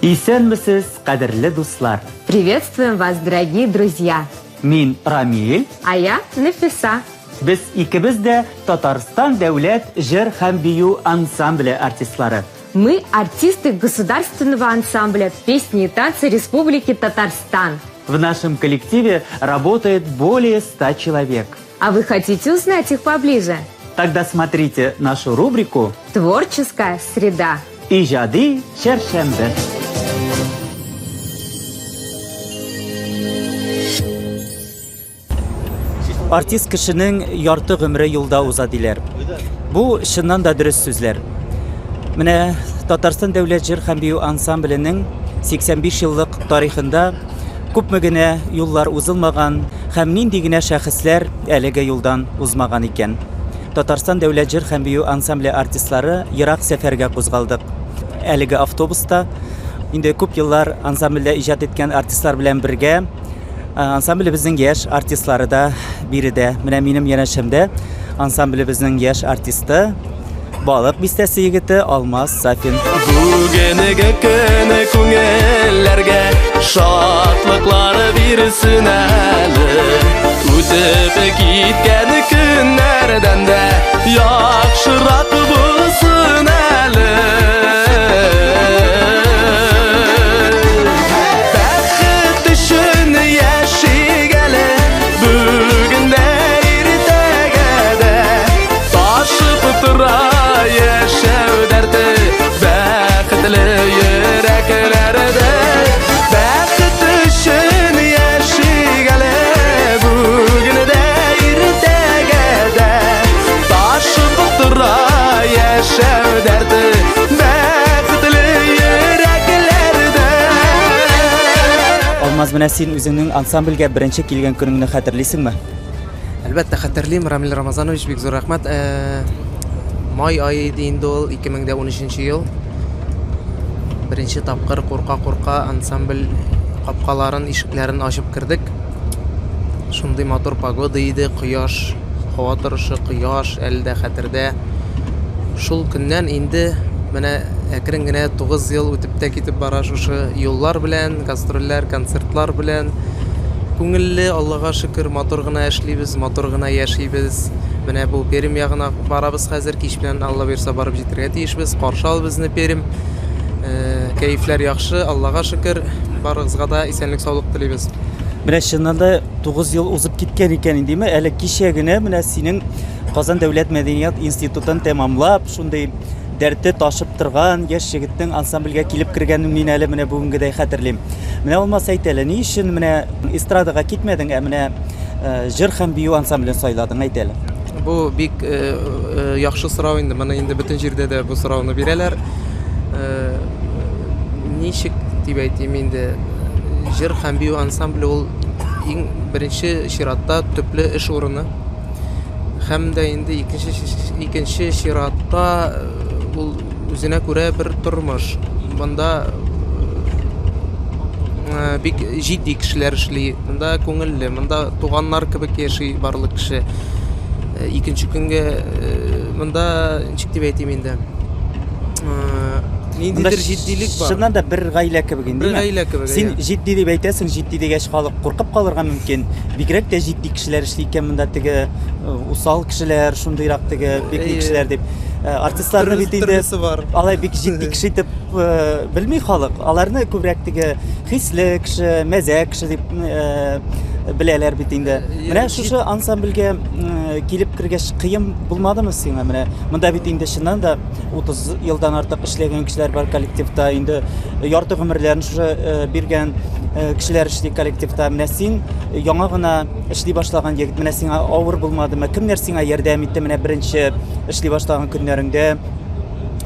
Исәнмесез, кадерле дуслар! Приветствуем вас, дорогие друзья! Мин Рамиль. А я Нафиса. Без икебез дә Татарстан дәүләт җыр һәм бию ансамбле артистлары. Мы артисты государственного ансамбля песни и танцы Республики Татарстан. В нашем коллективе работает более 100 человек. А вы хотите узнать их поближе? Тогда смотрите нашу рубрику «Творческая среда». Иҗади чәршәмбе. Артист кешенең ярты гомере юлда уза диләр. Бу чыннан да дөрес сүзләр. Менә Татарстан дәүләт җыр һәм бию ансамбленең 85 еллык тарихында күпме генә юллар узылмаган һәм нинди генә шәхесләр әлеге юлдан узмаган икән. Татарстан дәүләт җыр һәм бию ансамбле артистлары ерак сәфәргә кузгалдык. Әлеге автобуста инде күп еллар ансамбльдә иҗат иткән артистлар белән бергә ансамблебезнең яшь артистлары да биредә. Менә минем янәшәмдә ансамблебезнең яшь артисты Балык бистәсе егете Алмаз Сафин. Бүгенге көн күңелләргә шатлыклар бирсен әле. Үтеп киткән көннәрдән дә яхшырак булсын әле. Бәхет өчен яшик әле, бүген дә, иртәгә дә. Ташып тора яшәү дәрте, бәхетле йөрәкләрдә. Бәхет өчен яшик әле, бүген дә, иртәгә дә. Ташып тора яшәү дәрте, бәхетле йөрәкләрдә. Алмаз, менә син үзеңнең ансамбльгә беренче килгән көнеңне хәтерлисеңме? Әлбәттә, хәтерлим, Рамил Рамазанович, бик зур рәхмәт. Э, май ае иде инде ул, 2013 ел. Беренче тапкыр курка-курка ансамбль капкаларын, ишекләрен ачып кердек. Шундый матур погода иде, кояш, һава торышы, кояш, әле дә хәтердә. Шул көннән инде менә әкрен генә 9 ел үтеп тә китеп бара шушы юллар белән, гастрольләр, концертлар белән. Күңелле, Аллага шөкер, матур гына эшлибез, матур гына яшибез. Менә бу Пермь ягына барабыз хәзер, кич белән Алла боерса барып җитәргә тиешбез. Каршы ал безне, Пермь. Э, кәефләр яхшы, Аллага шөкер. Барыгызга да исәнлек-саулык телибез. Менә чыннан да 9 ел узып киткән икән инде, әле кичә генә менә синең Казан дәүләт мәдәният институтын тәмамлап, шундый дәрте ташып торган яшь егетнең ансамбльгә килеп кергәнен мин әле менә бүгенгедәй хәтерлим. Менә Алмаз әйт әле, ни өчен менә эстрадага китмәдең, ә менә э, җыр һәм бию ансамблен сайладың, әйт әле. Бу бик э, э, яхшы сорау инде. Моны инде бөтен җирдә дә бу сорауны бирәләр. Ничек дип әйтим инде, җыр һәм бию ансамбле ул иң беренче чиратта төпле эш урыны. Һәм дә инде икенче икенче чиратта ул үзенә күрә бер тормыш. Монда бик җитди кешеләр эшли, монда күңелле, монда туганнар кебек яши барлык кеше. Икенче көнгә монда ничек дип әйтим инде? Ниндидер җитдилек бар. Чыннан да бер гаилә кебек инде. Бер гаилә кебек. Син җитди дип әйтәсең, җитди дигәч халык куркып калырга мөмкин. Бигрәк тә җитди кешеләр эшли икән монда теге э, усал кешеләр, шундыйрак теге бик ни кешеләр дип. Э, артистларны бит инде алай бик җитди кеше итеп э, белми халык. Аларны күбрәк теге хисле кеше, мәзәк кеше дип беләләр бит инде. Менә шушы ансамбльгә килеп кергәч кыен булмадымы сиңа менә? Монда бит инде чыннан да 30 елдан артык эшләгән кешеләр бар коллективта, инде ярты гомерләрен шушы э, биргән э, кешеләр эшли коллективта. Менә син яңа гына эшли башлаган егет, менә сиңа авыр булмадымы? Кемнәр сиңа ярдәм итте менә беренче эшли башлаган көннәреңдә?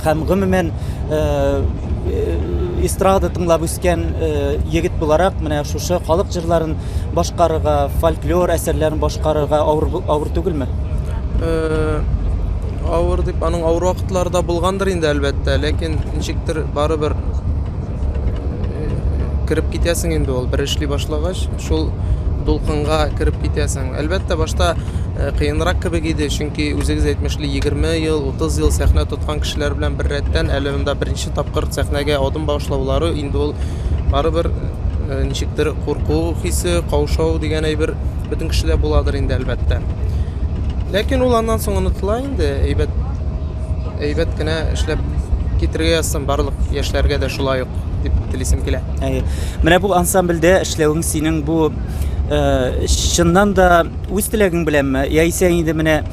Һәм гомумән э, эстрада тыңлап үскән егет буларак, менә шушы халык җырларын башкарырга, фольклор әсәрләрен башкарырга авыр авыр түгелме? Авыр дип, аның авыр вакытлары да булгандыр инде, әлбәттә, ләкин ничектер барыбер э, кереп китәсең инде ул, бер эшли башлагач, шул дулкынга кереп китәсең. Әлбәттә, башта кыенрак кебек иде, чөнки үзегез әйтмешли 20 ел, 30 ел сәхнә тоткан кешеләр белән беррәттән әле монда беренче тапкыр сәхнәгә адым башлаулары инде ул барыбер ничектер курку хисе, каушау дигән әйбер бөтен кешедә буладыр инде, әлбәттә. Ләкин ул аннан соң онытыла инде, әйбәт әйбәт кенә эшләп китергә язсын барлык яшьләргә дә шулай ук дип телисем килә. Әйе. Менә бу ансамбльдә эшләвең синең бу чыннан да үз теләгең беләнме? Яисә инде менә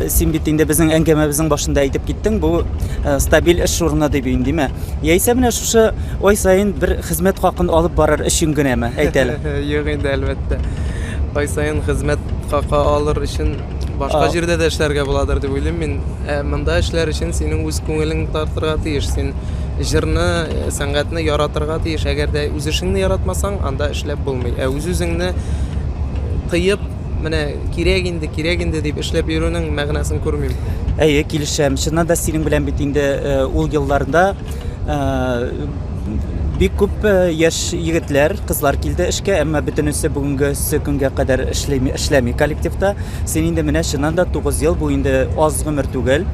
син бит инде безнең әңгәмәбезнең башында әйтеп киттең, бу стабиль эш урыны дип инде, димә. Яисә менә шушы ай саен бер хезмәт хакын алып барыр өчен генәме? Әйт әле. Юк инде, әлбәттә. Ай саен хезмәт хакы алыр өчен башка җирдә дә эшләргә буладыр дип уйлыйм мин. Ә монда эшләр өчен синең үз күңелең тартырга тиеш. Син җырны, сәнгатьне яратырга тиеш. Әгәр дә үз эшеңне яратмасаң, анда эшләп булмый. Ә үз-үзеңне тыеп, менә кирәк инде, кирәк инде дип эшләп йөрүнең мәгънәсен күрмим. Әйе, килешәм. Чыннан да синең белән бит инде ул елларда бик күп яшь егетләр, кызлар килде эшкә, әмма бөтенесе бүгенгесе көнгә кадәр эшләми, эшләми коллективта. Син инде менә чыннан да 9 ел, бу инде аз гомер түгел.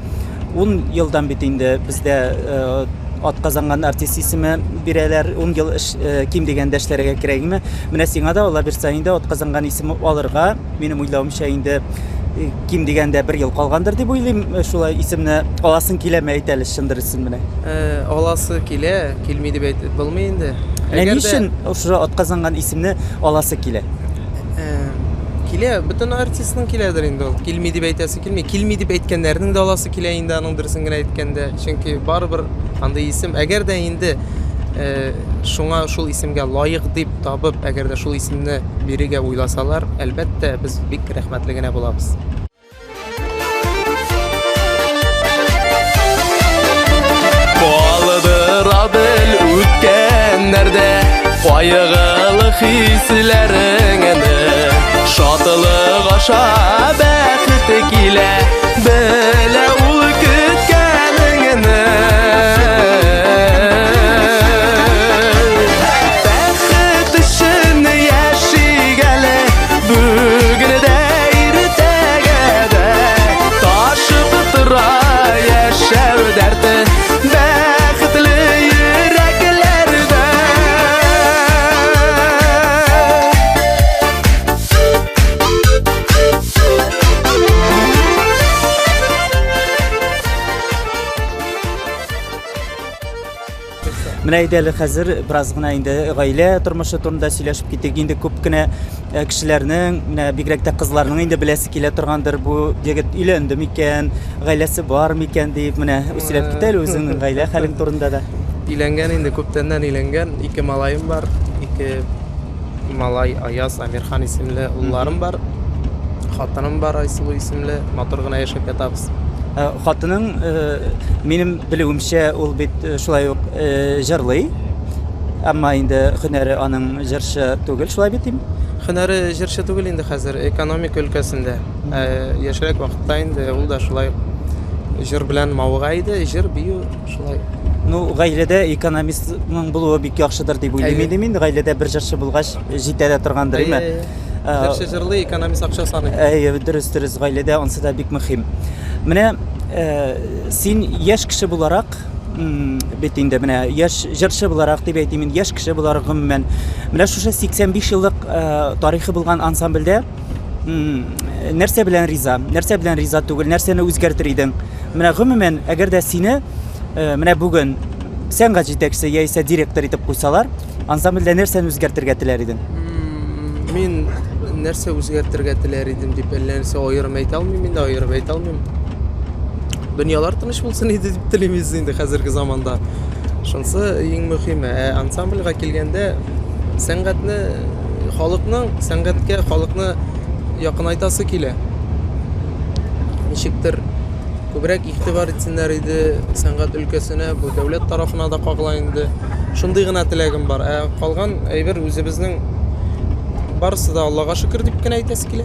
10 елдан бит инде бездә атказанган артист исеме бирәләр. 10 ел эш ким дигәндә эшләргә кирәкме? Менә сиңа да Алла бирса инде атказанган исеме алырга, минем уйлавымча инде ким дигәндә бер ел калгандыр дип уйлыйм. Шулай исемне аласың киләме, әйт әле чын дөресен менә. Аласы килә, килми дип әйтеп булмый инде. Ә ни өчен шушы атказанган исемне аласы килә? Килә, бөтен артистның киләдер инде ул. Килми дип әйтәсе килми. Килми дип әйткәннәрнең дә аласы килә инде аның дөресен генә әйткәндә. Чөнки барыбер андый исем, әгәр дә инде шуңа шул исемгә лаек дип табып, әгәр дә шул исемне бирергә уйласалар, әлбәттә, без бик рәхмәтле генә булабыз. Калдыра бел үткәннәрдә Кайгылы хисләреңне Шатлык аша бәхет килә Белә ул көткәнеңне Бәхет өчен яшик әле Бүген дә иртәгә дә Ташып тора яшәү дәрте Бәхетле йөрәкләрдә. Менә әйдә әле хәзер бераз гына инде гаилә тормышы турында сөйләшеп китик. Инде күп кенә э, кешеләрнең, менә бигрәк тә кызларның инде беләсе килә торгандыр, бу егет өйләнде микән, гаиләсе бар микән дип, менә сөйләп кит әле үзеңнең гаилә хәлең турында да. Өйләнгән инде, күптәннән өйләнгән. Ике малаем бар. Ике малай Аяз, Амирхан исемле улларым бар. Хатыным бар Айсылу исемле. Матур гына яшәп ятабыз. Э, хатының, э, минем белүемчә, ул бит э, шулай ук җырлый. Әмма инде һөнәре аның җырчы түгел, шулай бит дим? Һөнәре җырчы түгел инде хәзер, экономика өлкәсендә. Яшьрәк вакытта инде ул да шулай җыр белән мавыга иде, җыр, бию, шулай. Ну, гаиләдә экономистның булуы бик яхшыдыр дип уйлыйм инде мин. Гаиләдә бер җырчы булгач, җитә дә торгандыр, әйме? Җырчы җырлый, экономист акча саный. Әйе, дөрес, дөрес, гаиләдә ансы да бик мөһим. Менә син яшь кеше буларак, бит инде менә яшь җырчы буларак дип әйтим инде, яшь кеше буларак гомумән, менә шушы 85 еллык тарихы булган ансамбльдә нәрсә белән риза, нәрсә белән риза түгел, нәрсәне үзгәртер идең? Менә гомумән, әгәр дә сине менә бүген сәнгать җитәкчесе яисә директор итеп куйсалар, Ансамбльдә нәрсәне үзгәртергә теләр идең? Мин нәрсә үзгәртергә теләр идем дип әллә нәрсә аерым әйтә алмыйм инде, аерып әйтә алмыйм. Дөньялар тыныч булсын иде дип телибез инде хәзерге заманда. Шунсы иң мөһиме. Ә ансамбльгә килгәндә, сәнгатьне халыкның сәнгатькә халыкны якынайтасы килә. Ничектер Күбрәк игътибар итсеннәр иде сәнгать өлкәсенә, бу дәүләт тарафына да кагыла инде. Шундый гына теләгем бар. Ә калган әйбер үзебезнең барысы да Аллага шөкер дип кенә әйтәсе килә.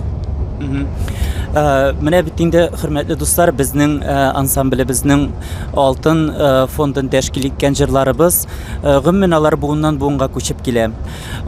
Э, менә бит инде, хөрмәтле дуслар, безнең э, ансамблебезнең алтын э, фондын тәшкил иткән җырларыбыз, гомумән алар буыннан буынга күчеп килә.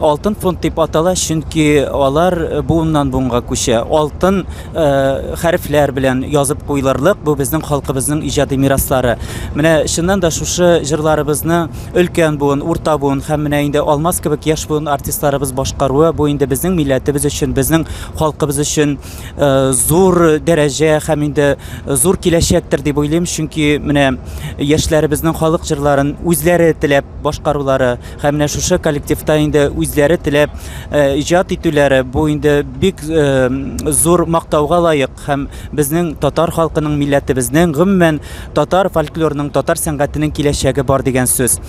Алтын фонд дип атала, чөнки алар буыннан буынга күчә. Алтын хәрефләр белән язып куелырлык бу безнең халкыбызның иҗади мираслары. Менә чыннан да шушы җырларыбызны өлкән буын, урта буын һәм менә инде Алмаз кебек яшь буын артистларыбыз башкаруы бу инде безнең милләтебез өчен, безнең халкыбыз өчен Э, зур дәрәҗә һәм инде зур киләчәктер дип уйлыйм, чөнки менә яшьләребезнең халык җырларын үзләре теләп башкарулары һәм менә шушы коллективта инде үзләре теләп э, иҗат итүләре бу инде бик э, зур мактауга лаек һәм безнең татар халкының, милләтебезнең, гомумән татар фольклорының, татар сәнгатенең киләчәге бар дигән сүз.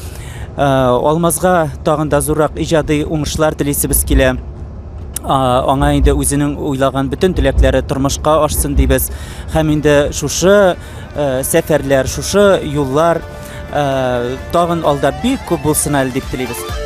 Алмазга тагын да зуррак иҗади уңышлар телисебез килә. Аңа инде үзенең уйлаган бөтен теләкләре тормышка ашсын дибез. Һәм инде шушы э, сәфәрләр, шушы юллар э, тагын алда бик күп булсын әле дип телибез.